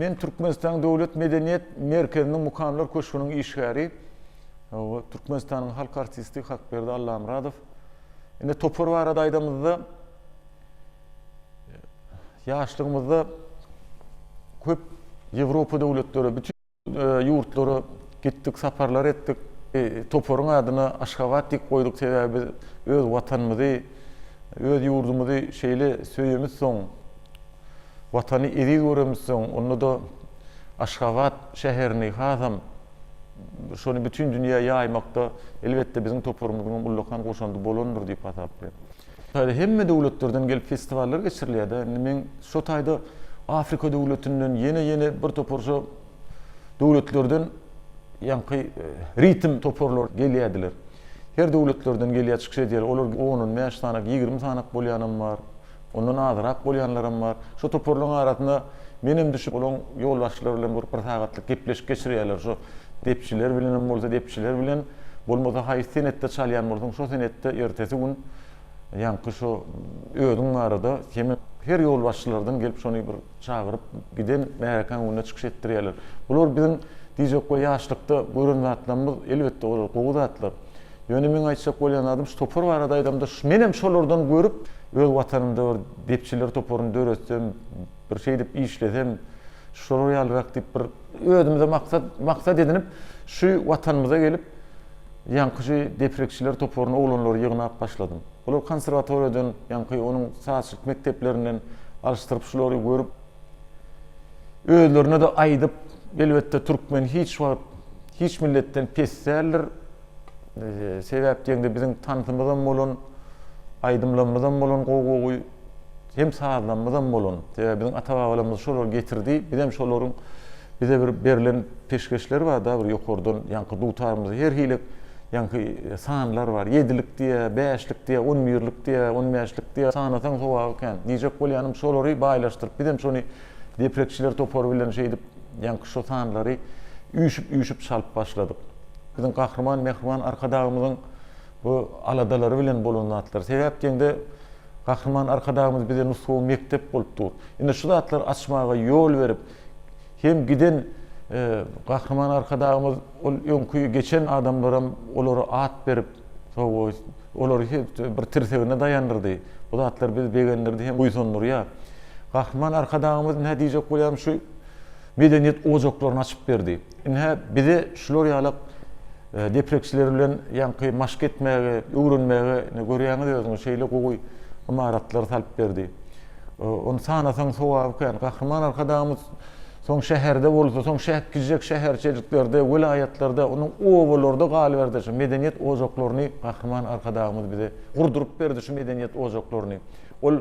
Men Türkmenistanyň Döwlet medeniýet merkeziniň Mukamlar köşgüniň işgäri, Türkmenistanyň halk artisti Hakberdi Allamyradow. Indi topar barada aýdamyzda, ýaşlygymyzda köp Ýewropa döwletleri, bütin ýurtlara gitdik, saparlar etdik. Toparyň adyna Aşgabat diýip goýduk, sebäbi biz öz Watanymyzy, öz ýurdumyzy şeýle söýemizsoň, Watany eziz göremizsoň, onda-da Aşgabat şäherini hasam şony bütin dünýä ýaýmakda, elbetde, biziň toparymyzyň hem ullakan goşandy bolandyr diýip hasaplaýan. Hytaýda hemme döwletlerden gelip festiwallar geçirilýär-de. Indi men şo taýda Afrika döwletinden ýene-ýene bir topar şo döwletlerden ýaňky ritm toparlar gelýärdiler. Her döwletlerden gelýär, çykyş edýärler. Olar on-on bäş sanak, 20 sanak bolýanam bar. Ondan azrak bolýanlaram bar. Şo toparlaryň arasyna menem düşüp, olaryň ýolbaşçylary bilen bir bir sagatlyk gepleşik geçirýärler. Şo depçiler bilenem bolsa depçiler bilen, bolmasa haýsy senetde çalýan bolsaň, şo senetde ertesi gün ýaňky şo özüň barada hemem her ýolbaşçylardan gelip şony bir çagyryp giden märekäň öňünde çykyş etdirýärler. Bular biziň diýjek we ýaşlykda gören zatlarymyz, elbetde olar gowy zatlar. Ýöne meň aýtjak bolýan zadym şu topar barada aýdamda menem şolardan görüp öz watanymda bir depçiler toparyny döretsem, bir şeýdip işlesem, şolar ýalyrak diýip bir özümize maksat maksat edinip şu watanymyza gelip ýaňky şu deprekçiler toparyny oglanlary ýygnap başladym. Olar konserwatoriýadan ýaňky onuň sazçylyk mekdeplerinden alyşdyryp şulary görüp özlerine-de aýdyp elbetde türkmen hiç wagt hiç milletden pes däldir. Sebäp diýeňde biziň tansymyzam bolan, aýdymlarymyzam bolan gowy-gowy, hem sazlarymyzam bolan. Sebäbi biziň ata-babalarymyz şolary getirdi, bizem şolaryň bize bir berlen peşgeşleri bar-da, bir ýokardan ýaňky dutarymyz her hili ýaňky sanlar bar. Ýedilik diýýär, bäşlik diýýär, on birlik diýýär, on bäşlik diýýär. Sanasaň sogaby kän. Diýjek bolýanym şolary baýlaşdyryp, bizem şony deprekçiler topary bilen şeýdip ýaňky şo sanlary üýşüp-üýşüp çalyp başladyk. Biziň Gahryman Mähriban Arkadagymyzyň bu aladalary bilen bolan zatlar. Sebäp diýeňde Gahryman Arkadagymyz bize nusgawy mekdep bolup dur. Indi şu zatlary açmaga ýol berip, hem giden Gahryman Arkadagymyz ol öňki geçen adamlaram olara at berip, olary bir tirsegine daýandyrdy. Bu zatlar bizi begendirdi hem buýsandyrýar. Gahryman Arkadagymyz nä diýjek bolýarym şu medeniýet ojaklaryny açyp berdi. Ine, bize şular ýalak deprekçiler bilen ýaňky maşk etmäge, öwrenmäge, ine, görýäňiz özüňiz, şeýle gowy ymaratlary salyp berdi. Ony sanasaň sogaby kän. Gahryman Arkadagymyz soň şäherde bolsa, soň şähkijek şäherçejiklerde, welaýatlarda, onuň obalarda galyberdi şu medeniýet ojaklaryny Gahryman Arkadagymyz bize gurduryp berdi şu medeniýet ojaklaryny. Ol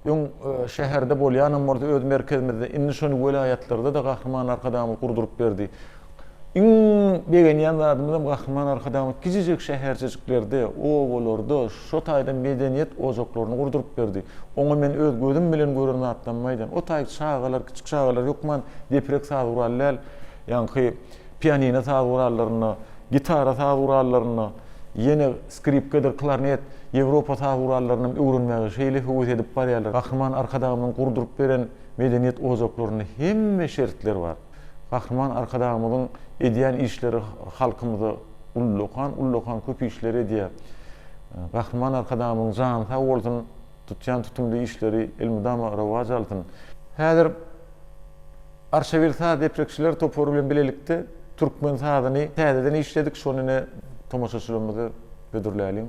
Öň şäherde bolýanam bolsa öz merkezimizde, indi şony welaýatlarda-da Gahryman Arkadagymyz gurduryp berdi. Iň begenýän zadymyzam Gahryman Arkadagymyz kiçijek şäherçejiklerde, obalarda şo taýda medeniýet ojaklaryny gurduryp berdi. Oňa men öz gözüm bilen gören zatlarymy aýdýan. O taý çagalar, kiçik çagalar hökman deprek saz guraly däl, ýaňky pianino saz gurallarynda, gitara saz gurallarynda, ýene skripkadyr klarnet, Ýewropa saz gurallarynam öwrenmäge şeýle höwes edip barýarlar. Gahryman Arkadagymyzyň gurduryp beren medeniýet ojaklarynda hemme şertler bar. Gahryman Arkadagymyzyň edýän işleri halkymyza ullakan, ullakan köp işleri edýär. Gahryman Arkadagymyzyň jany sag bolsun, tutýan tutumly işleri elmydama rowaç alsyn. Häzir Arşabil saz deprekçiler topary bilen bilelikde türkmen sazyny täzeden işledik, şony ine tomaşaçylarymyza hödürläliň.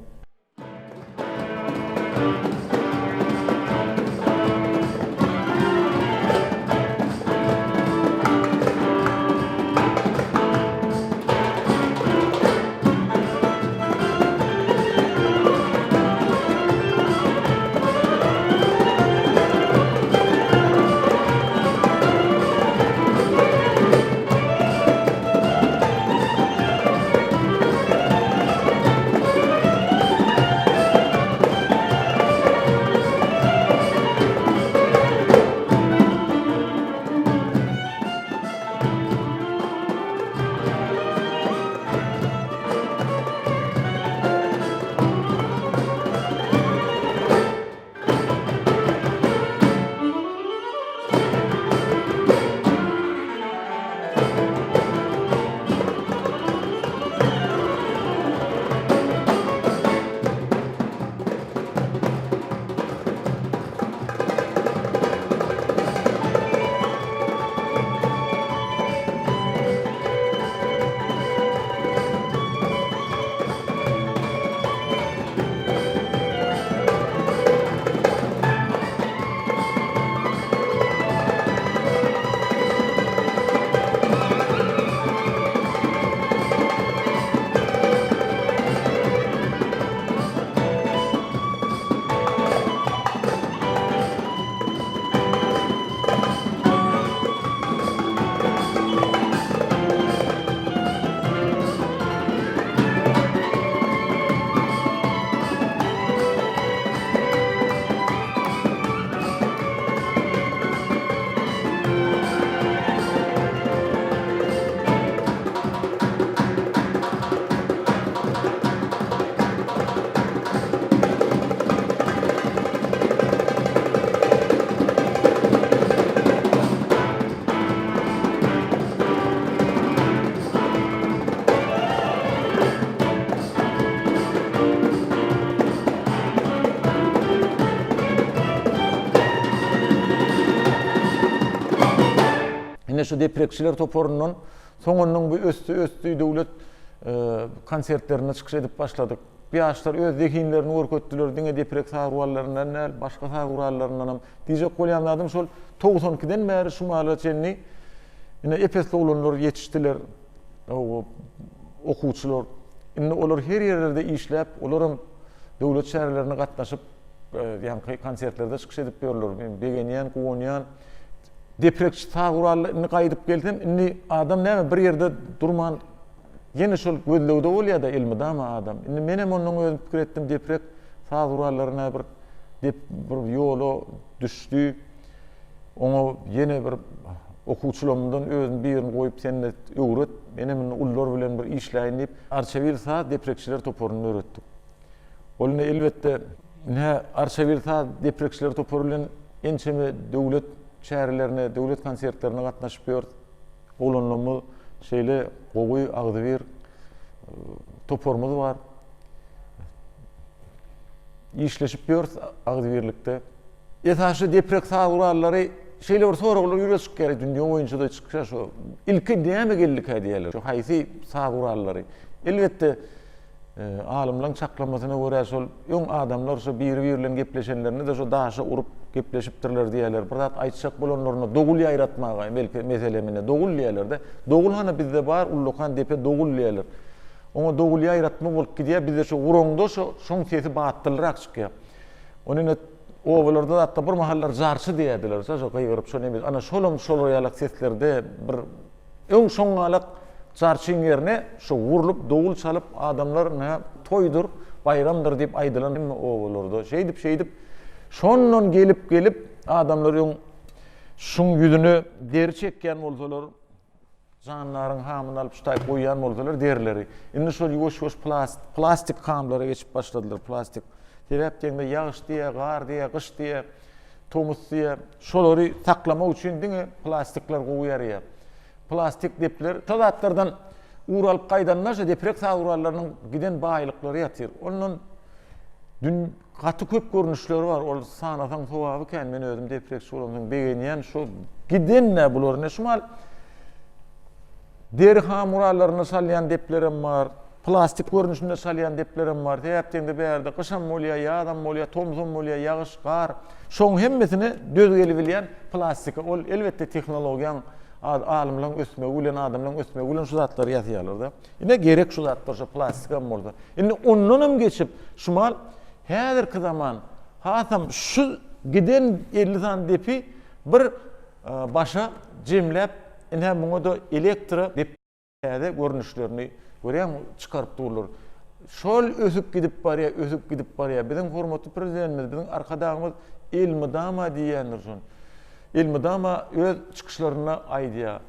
Ine şu deprekçiler toparyndan soňundan bu ösdi ösdi döwlet konsertlerinde çykyş edip başladyk. Bu ýaşlar öz zehinlerini görkezdiler diňe deprek saz gurallaryndan däl, başga saz gurallaryndan hem. Diýjek bolýan zadym şol 92-den bäri şu mahala çenli ine epesli oglanlar ýetişdiler. Okuwçylar. Indi olar her ýerlerde işläp, olaram döwlet çärelerine gatnaşyp, ýaňky konsertlerde çykyş edip ýörler. Men begenýän, guwanýan. Deprekçi saz gurally indi gaýdyp gelsem, indi adam näme bir ýerde durman ýene şol gözlegde bolýar-da elmydama adam. Indi menem ondan özüm pikir etdim, deprek saz gurallaryna bir dep bir ýola düşdi. Oňa ýene bir okuwçylarymdan özüm birini goýup sen-de öwret, menem indi ulular bilen bir işläýin diýip, Arçabil saz deprekçiler toparyny döretdik. Ol indi elbetde, ine, Arçabil saz deprekçiler topary bilen ençeme döwlet çärelerine, döwlet konsertlerine gatnaşyp ýörüs. Oglanlarymyz şeýle gowy, agzybir toparymyz bar. Işleşip ýörüs agzybirlikde. Esasy deprek saz gurallary şeýle bir soraglar ýüze çykýar, dünýä boýunça-da çykýar şu. Ilki näme geldikä diýýärler, şu haýsy saz gurallary? Elbetde, alymlaryň çaklamasyna görä şol öň adamlar şo biri-biri bilen gepleşenlerinde-de şo daşa urup gepleşipdirler diýýärler. Bir zat aýtjak bolanlarynda dogul ýaýratmaga, belki meselem ine dogul diýýärler-de. Dogul hany bizde bar, ullakan depe dogul diýýärler. Oňa dogul ýaýratma bolup gidýär, bizde şo uraňda şo şoň sesi batdylyrak çykýar. Ony ine obalarda zatda bir mahallar jarçy diýerdiler, şo gygyryp şo neme, ana şolam şolar ýalak seslerde bir öň şoňňalak jarçyň ýerine şo wurlup dowul çalyp adamlar ine toýdur, baýramdyr diýip aýdylan hemme obalarda şeýdip şeýdip şondan gelip gelip adamlar öň şuň ýüzüne deri çekýän bolsalar Jandaryň hamyny alyp şu taýy goýýan bolsalar derileri. Indi şol ýuwaş-ýuwaş plastik hamlara geçip başladylar, plastik. Sebäp diýende ýagyş diýe, gar diýe, gyş diýe, tomus diýe, şolary saklamak üçin diňe plastikler gowy ýaraýar. Plastik depler, şo zatlardan ugur alyp gaýdanda şu deprek saz gurallarynyň giden baýlyklary ýatyr. Ondan dün Gaty köp görnüşleri bar ol sanasaň sogaby kän men özüm deprekçi bolamsoň begenýän şu giden-dä bular ine şu mal deri hamuralaryna salýan deplerem bar plastik görnüşinde salýan deplerem bar sebäp diýende bärde gyşam bolýar ýazam bolýar tomsam bolýar ýagyş gar şoň hemmesine döz gelibilýän plastika ol elbetde tehnologiýaň alymlaryň ösmegi bilen adamlaryň ösmegi bilen şu zatlary ýasaýarlar-da Ine gerek şu zatlar şu plastikam bolsa. Indi ondanam geçip şu mal häzirki zaman hasam şu giden 50 sany depi bir e, başa jemläp ine muňa da elektro dep täze görnüşlerini görýäňmi çykaryp durlar. Şol ösüp gidip barýar, ösüp gidip barýar. Biziň hormatly prezidentimiz, biziň arkadagymyz elmydama diýýändir şony. Elmydama öz çykyşlarynda aýdýar.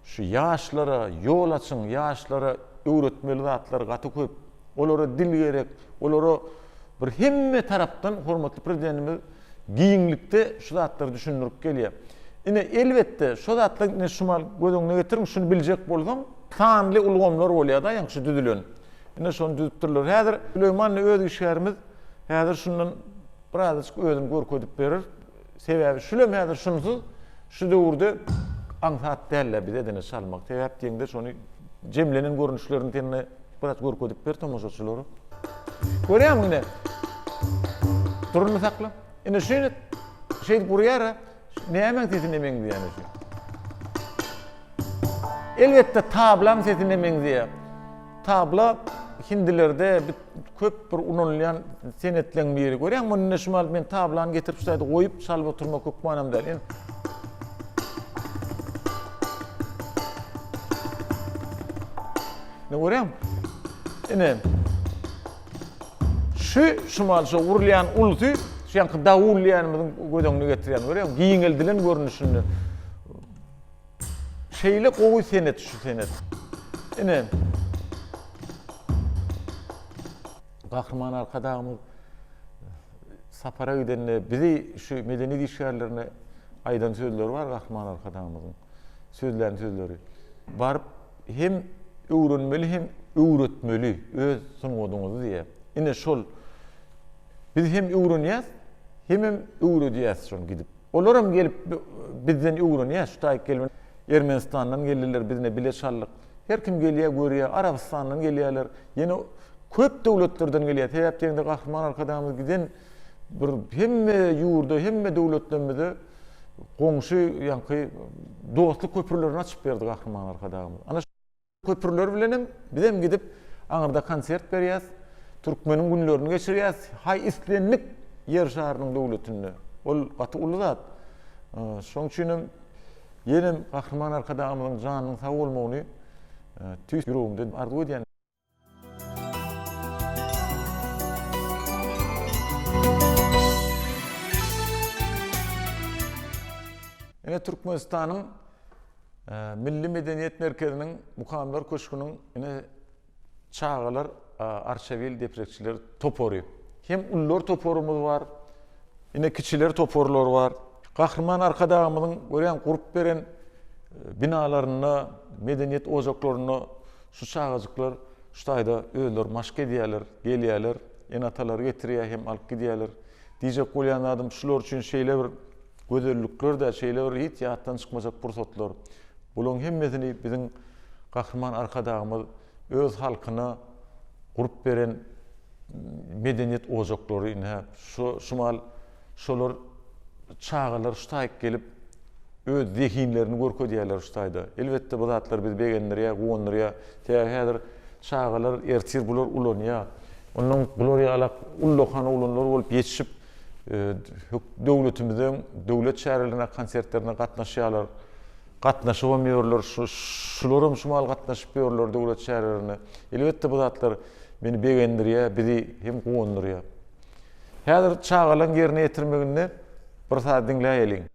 Şu ýaşlara ýol açyň, ýaşlara öwretmeli zatlar gaty köp. Olara dil gerek, olara bir hemme tarapdan hormatly Prezidentimiz giňlikde şu zatlary düşündirip gelýär. Ine, elbetde, şo zatlar ine şu mal göz öňüne getiriň, şuny biljek bolsaň, sanly ulgamlar bolýar-da, ýaňky şu düzülen. Ine şony düzüpdirler. Häzir Süleýman öz işgärimiz häzir şundan birazajyk özüni görkezip berer. Sebäbi şulem häzir şunsuz şu döwürde aňsat däl-de bize dene çalmak. Sebäp diýeňde şony jemlenen görnüşlerini sen biraz görkezip ber tomaşaçylara. Görýäňmi ine? Duruny sakla. Ine şeýle şeýdip urýar-a. Nämäň sesine meňzeýär şu? Elbetde tablaň sesine meňzeýär. Tabla hindilerde köp bir ulanylýan senetleň biri. Görýäňmi, muny indi şumal men tablany getirip şu taýda goýup çalyp oturmak hökmanam däl. Indi Ne görýäňmi? Ine. Şu şumal şu urulýan ulusy şu ýaňky dawul diýenimiziň göz öňüne getirýän. Görýäňmi? Giňeldilen görnüşinde. Şeýle gowy senet şu senet. Ine. Gahryman Arkadagymyz sapara gidende bizi şu medeniýet işgärlerine aýdan sözleri bar Gahryman Arkadagymyzyň sözlän sözleri. Baryp hem öwrenmeli hem öwretmeli öz sungatyňyzy diýýär. Ine şol biz hem öwrenýäs hemem öwredýäs şony gidip. Olaram gelip bizden öwrenýär şu taýyk gelip. Ermenistandan geldiler, biz ine bile çaldyk. Her kim gelýär, görýär. Arabystandan gelýärler. Ýene köp döwletlerden gelýär. Sebäp diýende Gahryman Arkadagymyz giden bir hemme ýurda, hemme döwletlerimize goňşy ýaňky dostluk köprülerini açyp berdi Gahryman Arkadagymyz. Ana Köprüler bilenem bizem gidip aňyrda konsert berýäs, türkmeniň günlerini geçirýäs, haý islendik Ýer şarynyň döwletinde. Ol gaty uly zat. Şoň üçinem ýenem Gahryman Arkadagymyzyň janynyň sag bolmagyny tüýs ýüregimden arzuw edýän. Ine Türkmenistanyň Milli medeniýet merkeziniň Mukamlar köşgüniň ine çagalar Arçabil deprekçiler topary. Hem ulular toparymyz bar, ine kiçiler toparlary bar. Gahryman Arkadagymyzyň görýän gurup beren e, binalarynda, medeniýet ojaklarynda şu çagajyklar şu taýda özleri maşk edýärler, gelýärler, ene-atalary getirýär hem alyp gidýärler. Diýjek bolýan zadym şular üçin şeýle bir Gözellikler-dä şeýle bir hiç ýatdan çykmajak pursatlar. Bularyň hemmesini biziň Gahryman Arkadagymyz öz halkyna gurup beren medeniýet ojaklary ine şu şumal şolar çagalar şu taýyk gelip öz zehinlerini görkezýärler şu taýda. Elbetde bu zatlar bizi begendirýär, guwandyrýar. Sebäbi häzir çagalar ertir bular ulanýar. Ondan bular ýalak ullakan oglanlar bolup ýetişip Döwletimiziň döwlet çärelerine, konsertlerine gatnaşýarlar. Gatnaşybam ýörler. Şularam şu mahal gatnaşyp ýörler döwlet çärelerine. Elbetde bu zatlar meni begendirýär, bizi hem guwandyrýar. Häzir çagalaryň ýerine ýetirmeginde bir saz diňläýeliň.